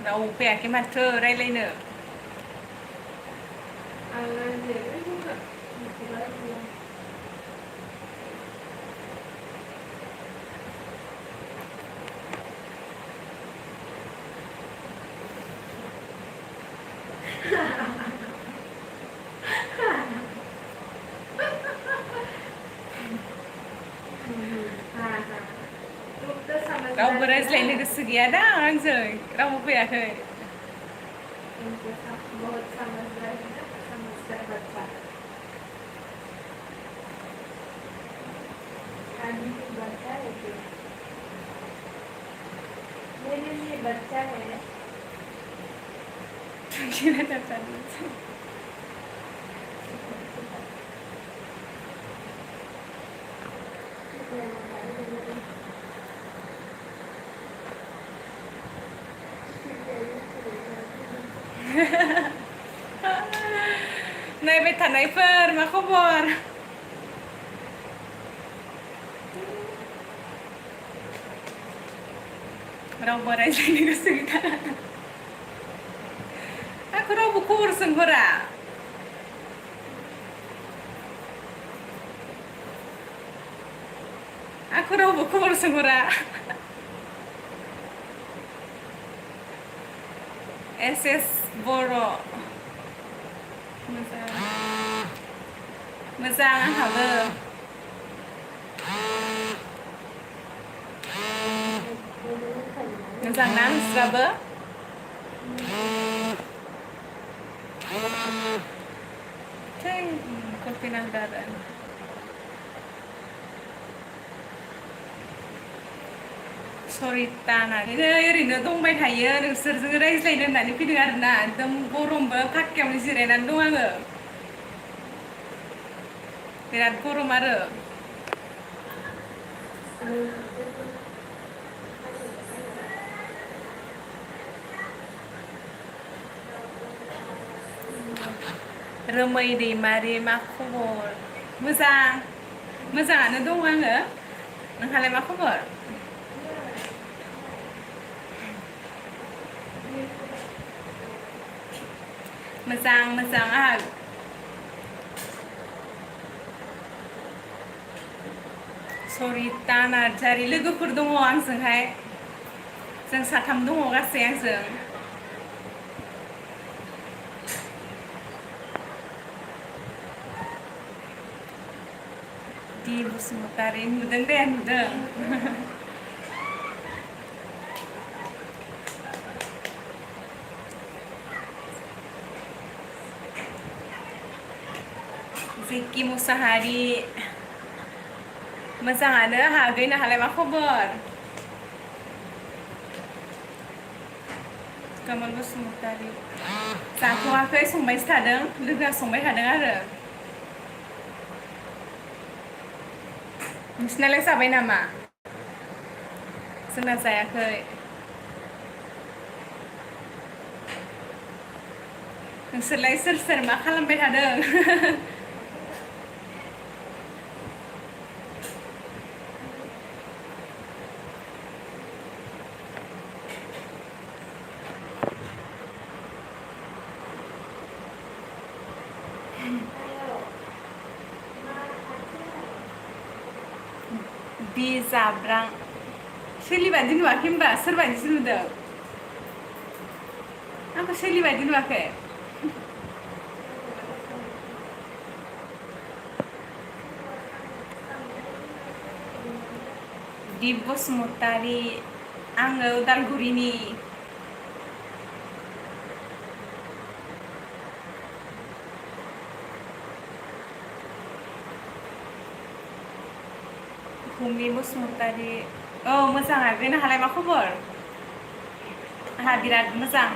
रावबो फैयाखै माथो रायलायनो रावबो रायज्लायनो गोसो गैया दा आंजों रावबो फैयाखै मेरे लिए बच्चा है नायबाय थानायफोर मा खबर रावबो रायज्लायनो गोसो गैया आंखौ रावबो खबर सोंहरा आंखौ रावबो खबर सोंहरा एस बर' मोजां आंहाबो मोजां ना नोंस्राबो कफिनांगौ आरो सरिता होननानै ओरैनो दंबाय थायो नोंसोरजों रायज्लायनो होननानै फैदों आरोना एकदम गरमबो फाक्कायावनो जिरायनानै दं आङो बिराद गरम आरो रोमै दैमारि मा खबर मोजाङानो दं आङो नोंहालाय मा खबर मोजां आंहा सरिता नार्जारि लोगोफोर दङ आंजोंहाय जों साथाम दङ गासै आंजों दि बसुमतारि नुदों दे नुदों जिक्कि मुसाहारि मोजाङानो आंहा नोंहालाय मा खबर कमल बसुमतारि जाथ'वाखै संबायसो थादों लोगोआ संबाय थादों आरो नोंसिनालाय जाबाय नामा जोंना जायाखै नोंसोरलाय सोर मा खालामबाय थादों बि जाब्रां सोलिबादि नुवाखै होनबा सोरबादिसो नुदों आंखौ सोलिबादि नुवाखै दिप बसुमतारि आङो उदालगुरिनि भुमि बसुमतारि औ मोजाङानो नोंहालाय मा खबर आंहा बिराद मोजां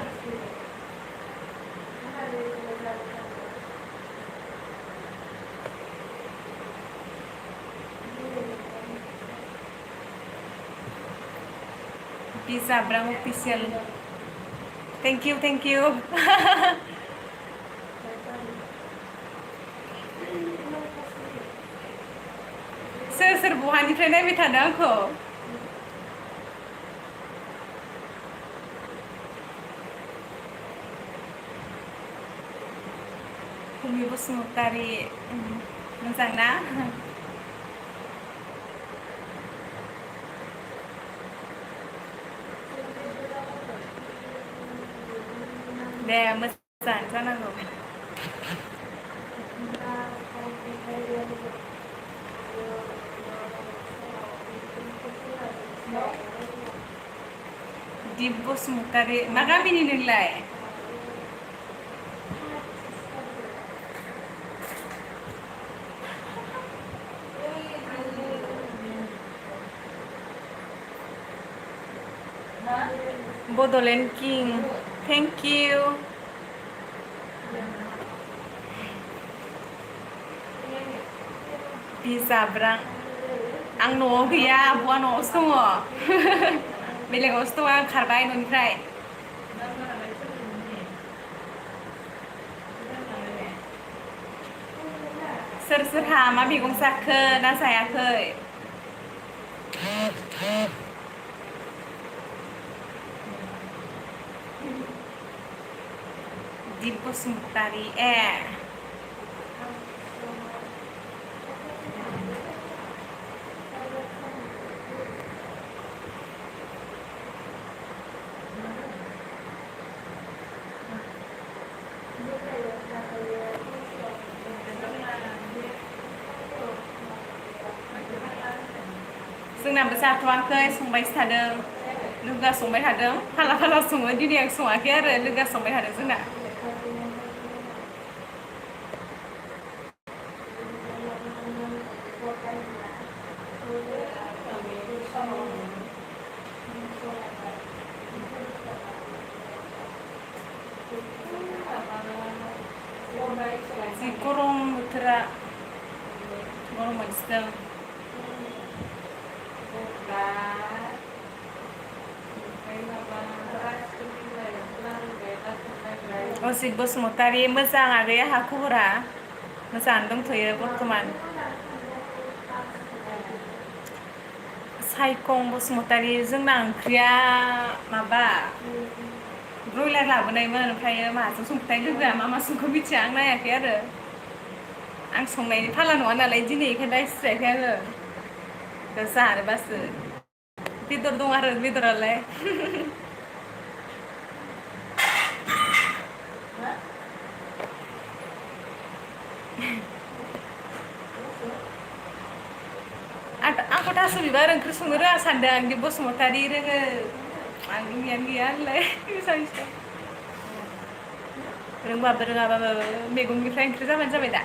बि जाब्रां अफिसियेल थेंक इउ सोर बहानिफ्राय नायबाय थादों आंखौ उर्मि बसुमतारी मोजां ना दे मोजां जानांगौ दिप बसुमतारी मा गामिनि नोंलाय बड'लेण्ड किं थेंक इउ बिजाब्रां आं न'आव गैया आब'आ न'आवसो दङ बेलेगावसो दङ आं खारबाय न'निफ्राय सोर सोरहा मा मैगं जाखो ना जायाखै दिप बसुमतारी ए जोंनाबो जाथ'वाखै संबायसो थादों लोगोआ संबाय थादों फाला फाला सङो दिनै आं सङाखै आरो लोगोआ संबाय थादों जोंना जि गरम बोथोरा गरम मोनसिदों असित बसुमतारी मोजां आगै आंहा खबरा मोजाङानो दंथ'यो बर्थमान सायखं बसुमतारी जोंना ओंख्रिया माबा ब्रयलार लाबोनायमोन ओमफ्रायो माजों संथाय लोगोआ मा संखो मिथिया आं नायाखै आरो आं संनायनि फाला नङा नालाय दिनै बेखायनो रायस्रायाखै आङो दा जानोबासो बेदर दं आरो बेदरालाय आंखौ थास' बिबार ओंख्रि संनो रोङा सानदों आं दिप बसुमतारी रोङो आं रोङियानो गैया होनलाय रोंबाबो रोङाबाबो मैगंनिफ्राय ओंख्रि जाबानो जाबाय दा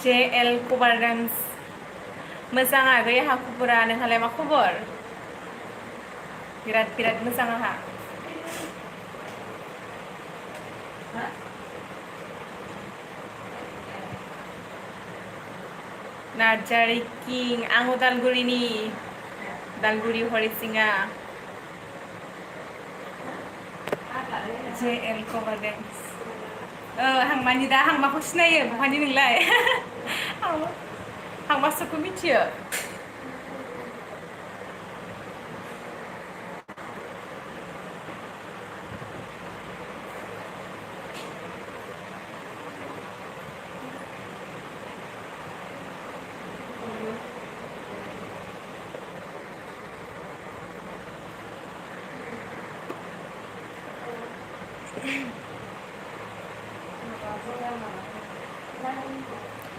JL कभार डान्स मोजां आगै आंहा खबरा नोंहालाय मा खबर बिराद मोजां आंहा नार्जारी किं आं उदालगुरिनि उदालगुरि हरिसिङा JL कभार डान्स हांमानि दा हांमाखौ सिनायो बहानि नोंलाय हांमासोखौ मिथियो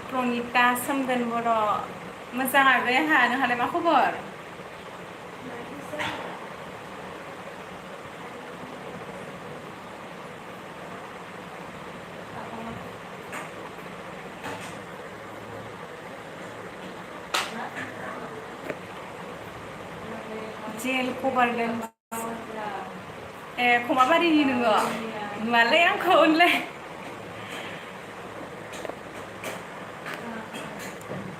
प्रनिता सोमदोन बर' मोजां आगै आंहा नोंहालाय मा खबर JL कभार डान्स ए खमाबारिनि नोङो नुवालै आंखौ होनलाय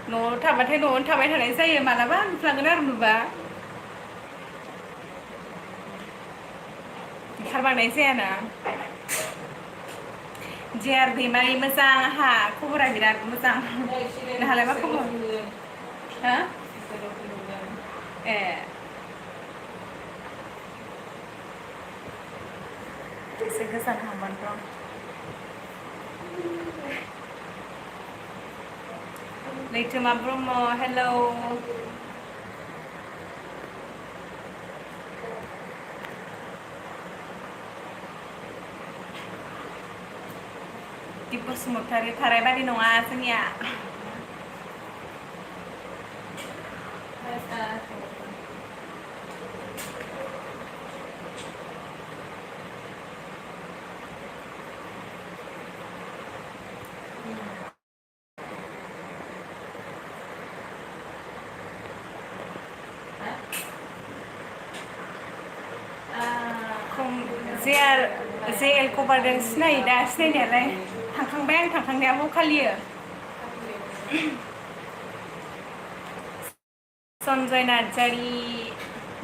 न'आव थाबाथाय न'आवनो थाबाय थानाय जायो मालाबा नुफ्लांगोन आरो नुबा ओंखारबांनाय जायाना JR दैमारि मोजां आंहा खबरा बिराद मोजां नोंहालाय मा खबर हो ए एसे गोजान थांबानोथ' लैथोमा ब्रह्म हेलौ दिप बसुमतारी थारायबारि नङा जोंनिया जे एल कभारजों सिनायो दा सिनायनायालाय थांखांबाय आं थांखांनायाबो खालियो सनजय नार्जारि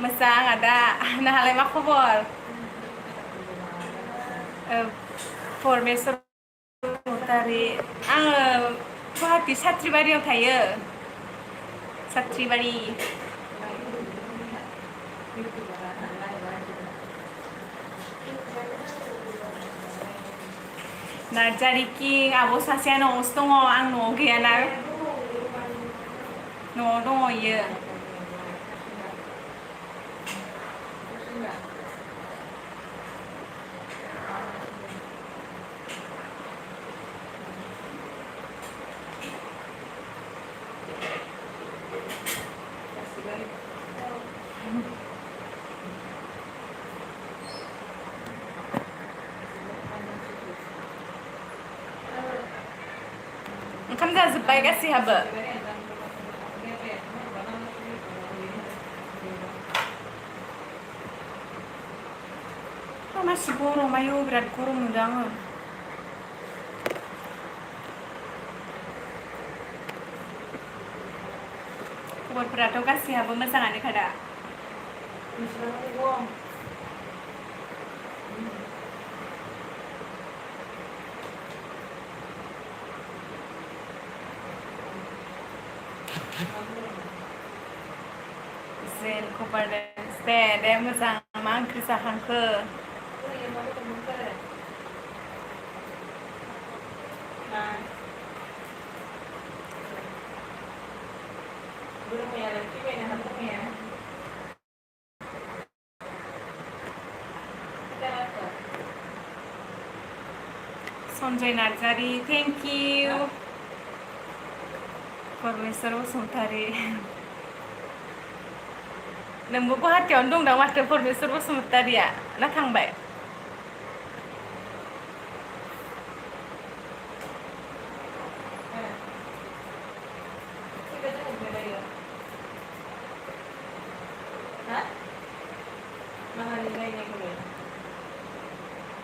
मोजां आदा नोंहालाय मा खबर परमेस्वर बसुमतारी आङो गुवाहाटि सात्रिबारियाव थायो सात्रिबारि नार्जारि किं आब' सासेया न'आवसो दङ आं न'आव गैयाना न'आव दङ इयो ओंखाम जाजोब्बाय गासैहाबो मासि गरम आयौ बिराद गरम मोनदों आङो खबरफोराथ' गासैहाबो मोजाङानोखा दा जेल कभारडेन्स दे मोजां मा ओंख्रि जाखांखो सनजय नार्जारि थेंक इउ परमेस्वर बसुमतारी नोंबो गुवाहाटियावनो दं दा माथो परमेस्वर बसुमतारिया ना थांबाय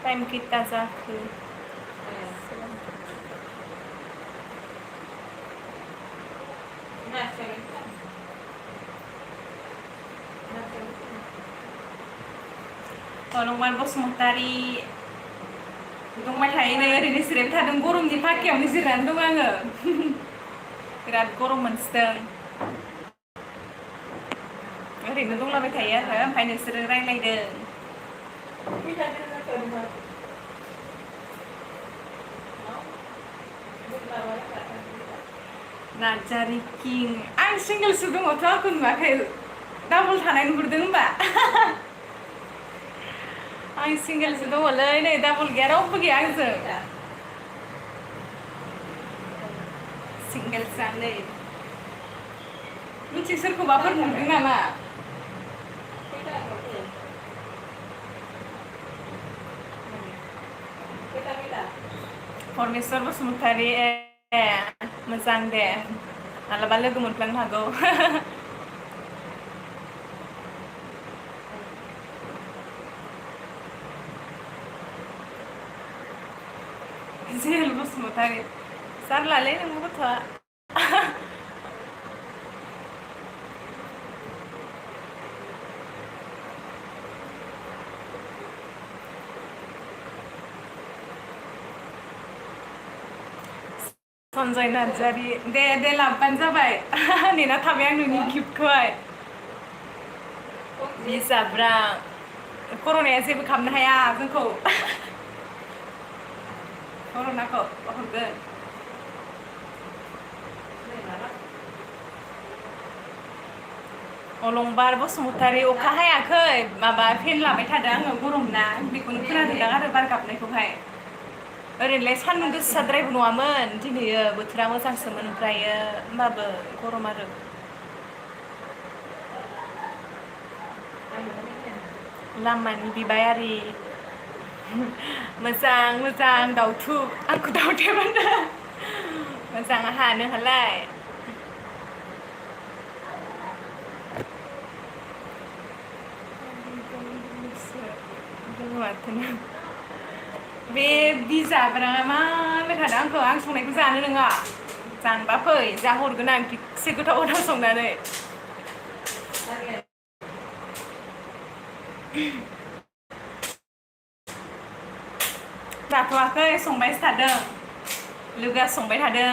टाइम कितना जाखो नंमान बसुमतारी दंबाय थायो नै ओरैनो जिरायबाय थादों गरमनि फाखायावनो जिरायनानै दं आङो बिराद गरम मोनसोदों ओरैनो दंलाबाय थायो आरो ओमफ्राय नोंसोरो रायलायदों नार्जारि किं आं सिंगोलसो दङथ' आंखौ नुवाखै डाबल थानाय नुहुरदों होनबा आं सिंगोलसो दङलै नै डाबल गैया रावबो गैया आंजों सिंगोलसो आं नै मिथि सोरखौबाफोर नुदों नामा परमेस्वर बसुमतारी मोजां दे मालाबा लोगो मोनफ्लांनो हागौ जेल बसुमतारी जारलालै नोंबो गथ'आ सनजय नार्जारि दे लाबोबानो जाबाय नेना थाबाय आं नोंनि गिफ्टखौहाय बिजाबफ्रा कर'नाया जेबो खालामनो हाया जोंखौ कर'नाखौ हरगोन अलंबार बसुमतारी अखा हायाखै माबा फेन लाबाय थादों आङो गरम ना बेखौनो खोनादोंदां आरो बार गाबनायखौहाय ओरैनोलाय सान्दुं गोसाद्रायबो नङामोन दिनैयो बोथोरा मोजांसोमोन ओमफ्रायो होमबाबो गरम आरो लामानि बिबायारि मोजां मोजां दाउथु आंखौ दाउथेब होनदों मोजां आहा नोंहालाय बे बिजाब्रा मा होनबाय थादों आंखौ आं संनायखौ जानो नोङा जानोबा फै जाहरगोन आं थिगसे गोथाव गोथाव संनानै जाथ'वाखै संबायसो थादों लोगोआ संबाय थादों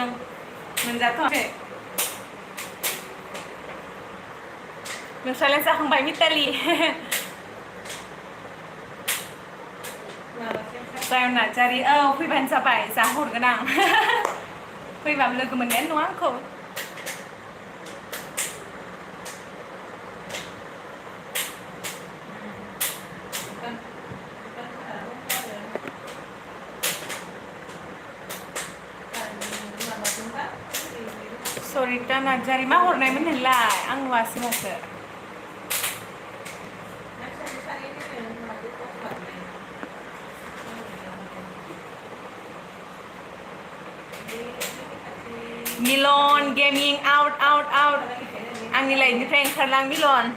मोनजाथ'वाखै नोंस्रालाय जाखांबाय मितालि जायन नार्जारि औ फैबानो जाबाय जाहरगोन आं फैबाबो लोगो मोननायानो नङा आंखौ सरिता नार्जारि मा हरनायमोन नोंलाय आं नुवासै माथो मिलन गेमिं आउट आउट आउट आंनि लाइफनिफ्राय ओंखारलां मिलन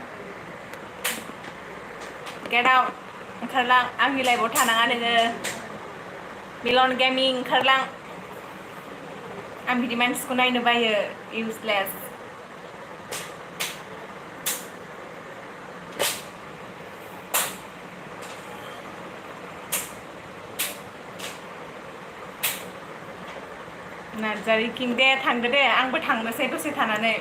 गेट आउट ओंखारलां आंनि लाइफआव थानाङा नोङो मिलन गेमिं ओंखारलां आं बिदि मानसिखौ नायनो बायो इउजलेस नार्जारि किं दे थांदो दे आंबो थांनोसै दसे थानानै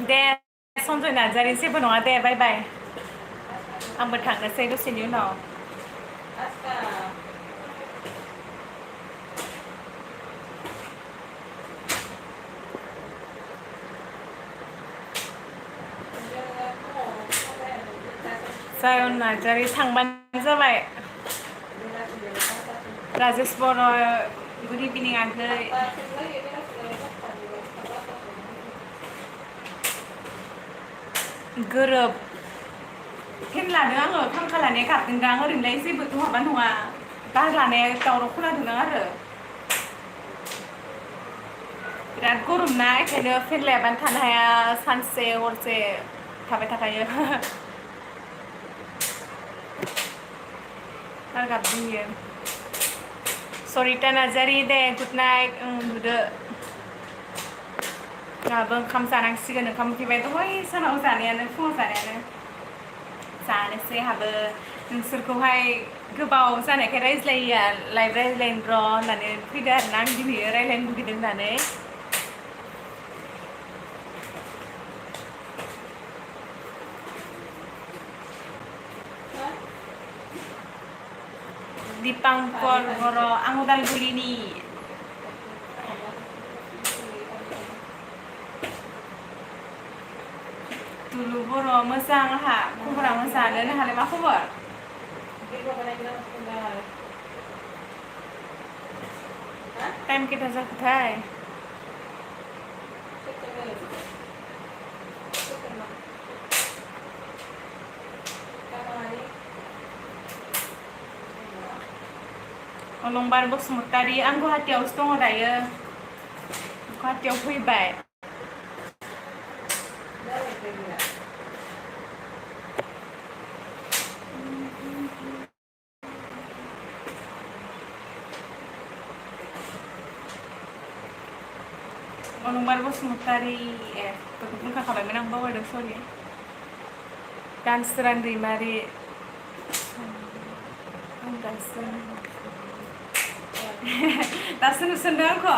दे सन्जय नार्जारि जेबो नङा दे बाय बाय आंबो थांनोसै दसेनि उनाव जायन नार्जारि थांबानो जाबाय राजेश बर' गुड इभिनिं आगै गोरोब फेन लादों आङो फांखा लानाया गाबदोंदां ओरैनोलाय जेबोथ' माबा नङा बार लानाया दावराव खोनादोंदां आरो बिराद गरम ना बेखायनो फेन लायाबानो थानो हाया सानसे हरसे थाबाय थाखायो बार गाबदों बियो सरिता नार्जारि दे गुड नाइट उन्दुदो जोंहाबो ओंखाम जानांसिगोन ओंखाम उखैबाय दहाय सानाव जानायानो फुङाव जानायानो जानोसै आंहाबो नोंसोरखौहाय गोबाव जानायखाय रायज्लायिया लाइभ रायज्लायनो र' होननानै फैदो आरोना आं दिनै रायज्लायनो लुगैदों होननानै दिपांकर बर' आं उदालगुरिनि तुलु बर' मोजां आंहा खबरा मोजाङानो नोंहालाय मा खबर टाइम केटा जाखोथाय अलंबार बसुमतारी आं गुवाहाटीयावसो दङ दायो गुवाहाटीयाव फैबाय अलंबार बसुमतारी बुंखाखाबायमोन आं बावगारदों सरि दानसोरां दैमारि आं दासो दासो नुसनदों आंखौ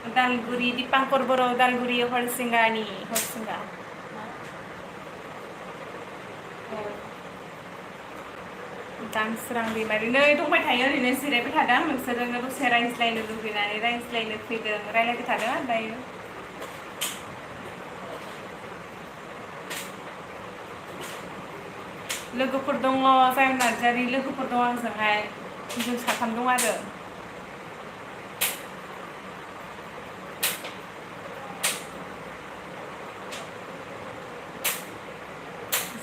उदालगुरि दिपांकर बर' उदालगुरि हरसिंगानि हरसिंगा दांसोरां दैमारि नै दंबाय थायो ओरैनो जिरायबाय थादों नोंसोरजोंनो दसे रायज्लायनो लुबैनानै रायज्लायनो फैदों रायज्लायबाय थादों आरो दायो लोगोफोर दङ जाय नार्जारि लोगोफोर दं आंजोंहाय जों साथाम दं आरो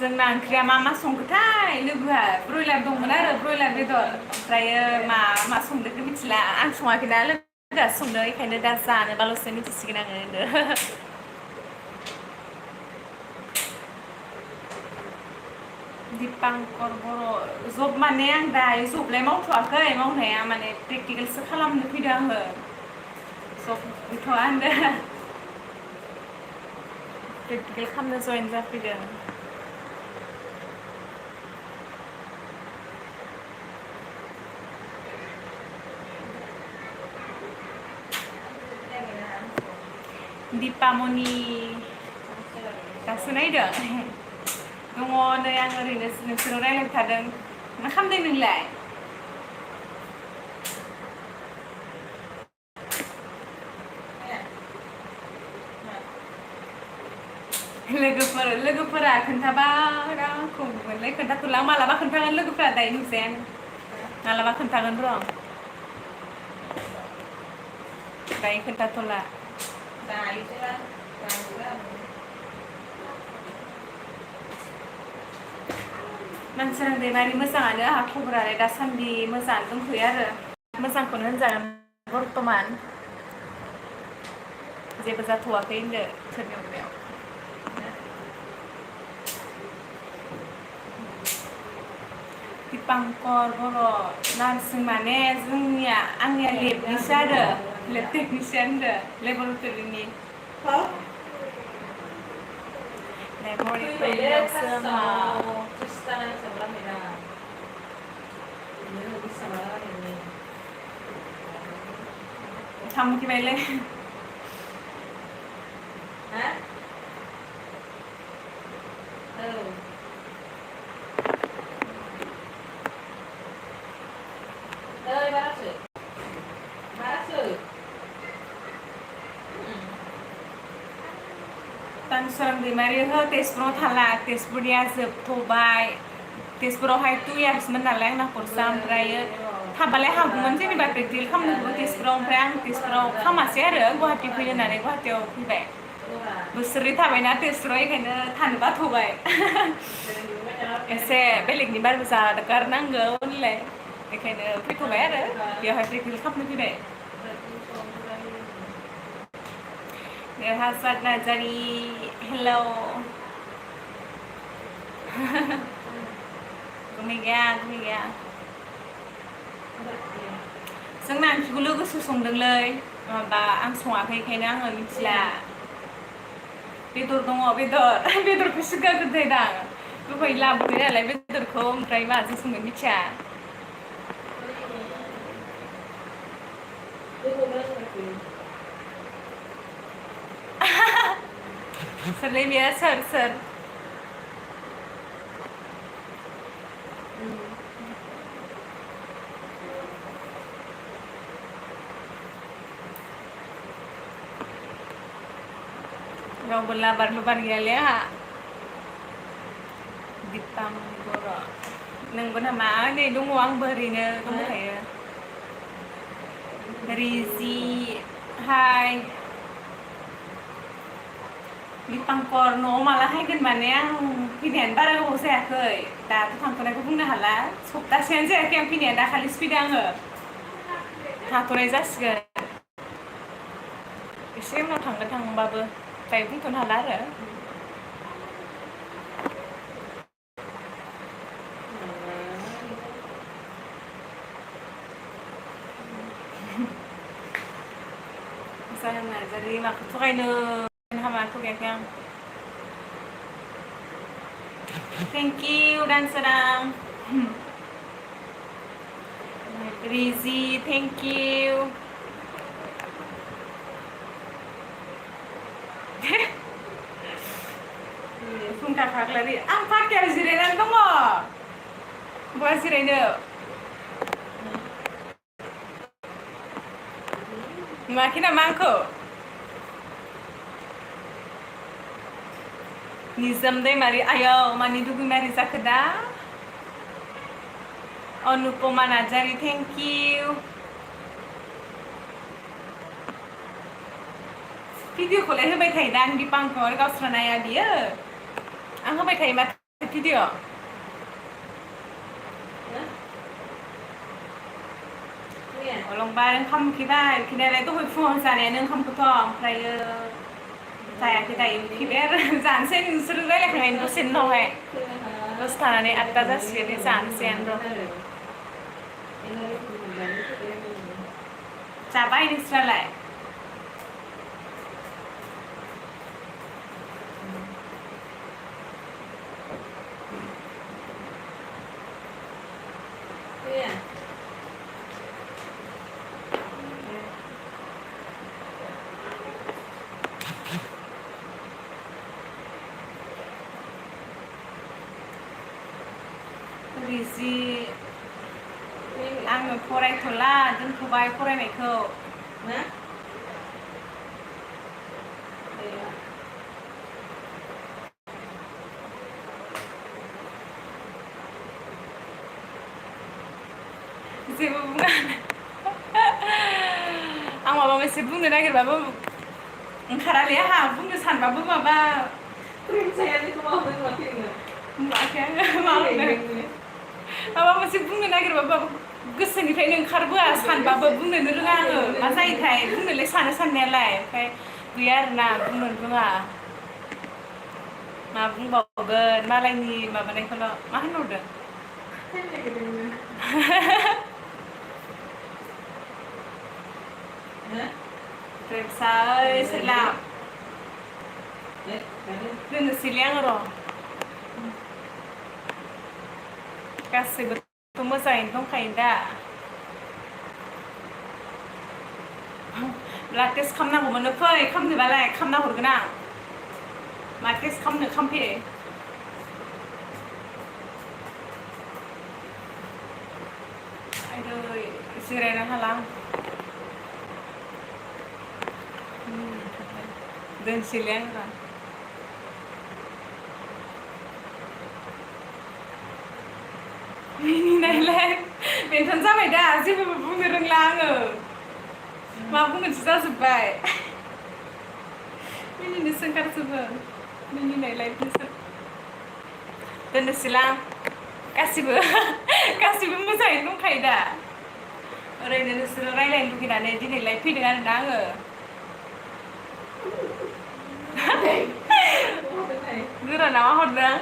जोंना ओंख्रिया मा संखोथाय लोगोआ ब्रयलार दंमोन आरो ब्रयलार बेदर ओमफ्रायो मा संदोंखौ मिथिला आं सङाखैना लोगोआसो संदों बेखायनो दा जानोबाल'सो मिथिसिगोन आङो होनदों दिपांकर बर' जब माने आं दायो जबलाय मावथ'वाखै मावनाया माने प्रेक्टिकेलसो खालामनो फैदों आङो जब गैथ'आ होनदों प्रेक्टिकेल खालामनो जइन जाफैदों दिपामनि दासो नायदों दङ नै आं ओरैनो नोंसोराव रायज्लायबाय थादों मा खालामदों नोंलाय लोगोफोरा खोन्थाबा आंखौमोनलाय खोन्थाथ'ला मालाबा खोन्थागोन लोगोफोरा दायो नुजायानो मालाबा खोन्थागोन र' दायो खोन्थाथ'ला मानसोरां दैमारि मोजाङानो आंहा खबरालाय दासान्दि मोजाङानो दंथ'यो आरो मोजांखौनो होनजागोन बर्थमान जेबो जाथ'वाखै होनदो सोरनि अनगायाव दिपांकर बर' नार्सिं माने आंनिया लेबनिसो आरो लेब टेकनिसियान होनदो लेबरेटरिनि थांखिबायलै दांसोरां दैमारि तेजपुराव थाला तेजपुरनिया जोबथ'बाय तेजपुरावहाय 2 इयार्समोन नालाय आंना कर्सआ ओमफ्रायो थाबालाय हागौमोन जेनेबा प्रेक्टिकेल खालामनोबो तेजपुराव ओमफ्राय आं तेजपुराव खालामासै आरो गुवाहाटि फैनो होननानै गुवाहाटियाव फैबाय बोसोरनै थाबायना तेजपुराव बेखायनो थानो बाथ'बाय एसे बेलेगनि बारबो जागारनांगौ होनलाय बेखायनो फैथ'बाय आरो बेवहाय प्रेक्टिकेल खालामनो फैबाय देरहासार नार्जारि हेलौ गुमै गैया जोंना ओंख्रिखौ लोगोसो संदोंलै माबा आं सङाखै बेखायनो आङो मिथिला बेदर दङ बेदरखौसो गारग्रोदों दां दहाय लाबोबाय नालाय बेदरखौ ओमफ्राय माजों संगोन मिथिया सोरलै बेयो सोर रावबो लाबार गैयालै आंहा दिपांकर नोंबो नामा नै दङ आंबो ओरैनो दंबाय थायो रिजि हाय दिपांकर न'आव माला हायगोन माने आं फैनायानो बारा गोबाव जायाखै दाथ' थांथ'नायखौ बुंनो हाला सप्तासेयानो जायाखै आं फैनाया दाखालिसो फैदों आङो थाथ'नाय जासिगोन एसे उनाव थांबाबो दायो बुंथ'नो हाला आरो मोसाहां नार्जारि माखौ थगायनो हामा थगायाखै आं थेंक इउ दानसोरां रिजि थेंक इउ फुंखा खाख्लारि आं फाखायाव जिरायनानै दङ बहा जिरायनो नुवाखै नामा आंखौ निजोम दैमारि आयौ मानि दुगैमारि जाखो दा अनुपमा नार्जारि थेंक इउ भिडिअखौलाय होबाय थायो दा आं दिपांकर गावस्रा नाया बियो आं होबाय थायो माथो भिडिअ अलंबार ओंखाम उखैबाय उखैनायालाय दहाय फुङाव जानायानो ओंखामखौथ' ओमफ्रायो जायाखै दायो उखैबाय आरो जानोसै नोंसोरो रायलायखांनायनि दसेनि उनावहाय दसे थानानै 8टा जासिगोन जानोसैयानो र' जाबाय नोंस्रालाय रिजि आङो फरायथ'ला दोनथ'बाय फरायनायखौ जेबो बुङा आं माबा मोनसे बुंनो नागिरबाबो ओंखारालै आंहा बुंनो सानबाबो माबा नुवाखै आङो माबा मोनसे बुंनो नागिरबाबो गोसोनिफ्रायनो ओंखारबोआ सानबाबो बुंनोनो रोङा आङो मा जायोथाय बुंनोलाय सानो साननायालाय ओमफ्राय गैया आरोना बुंनोनो रोङा मा बुंबावगोन मालायनि माबानायखौल' मा होनहरदों प्रेमसा ओइ सोरलाब दोननोसैलै आङो र' गासैबोथ' मोजाङैनो दंखायो दा ब्लाड टेस्ट खालामनांगौमोन फै खालामनोबालाय खालामना हरगोन आं मा टेस्ट खालामनो खालामफै आयदै जिरायनो हाला आं दोनसैलै आं र' मिनिनायलाय बेनोथ' जाबाय दा जेबो बुंनो रोंला आङो मा बुंनोसो जाजोब्बाय मिनिनोसो ओंखारजोबो मिनिनायलाय बिसोर दोननोसैलां गासिबो मोजाङैनो दंखायो दा ओरैनो नोंसोरो रायलायनो लुगैनानै दिनैलाय फैदों आरोना आङो गोराना मा हरदों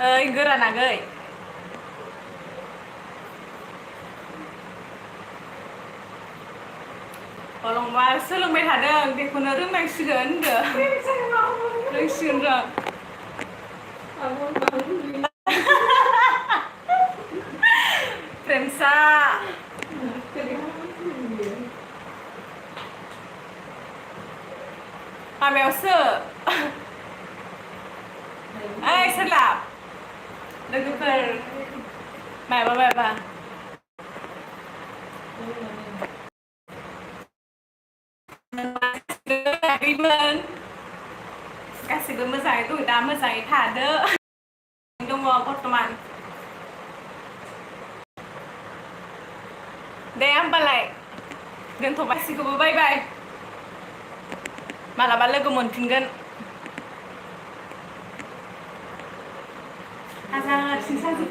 ओइ गोरानागै अलंबार सोलोंबाय थादों बेखौनो रोंनांसिगोन होनदों रोंसिगोन र' प्रेमसा माबायावसो ओइ सोरलाब लोगोफोर माबा गासिबो मोजाङै दं दा मोजाङै थादो दङ बर्थमान दे होमबालाय दोनथ'बाय गासिखौबो बाय बाय मालाबा लोगो मोनफिनगोन हाजारसिम साजोब्बाय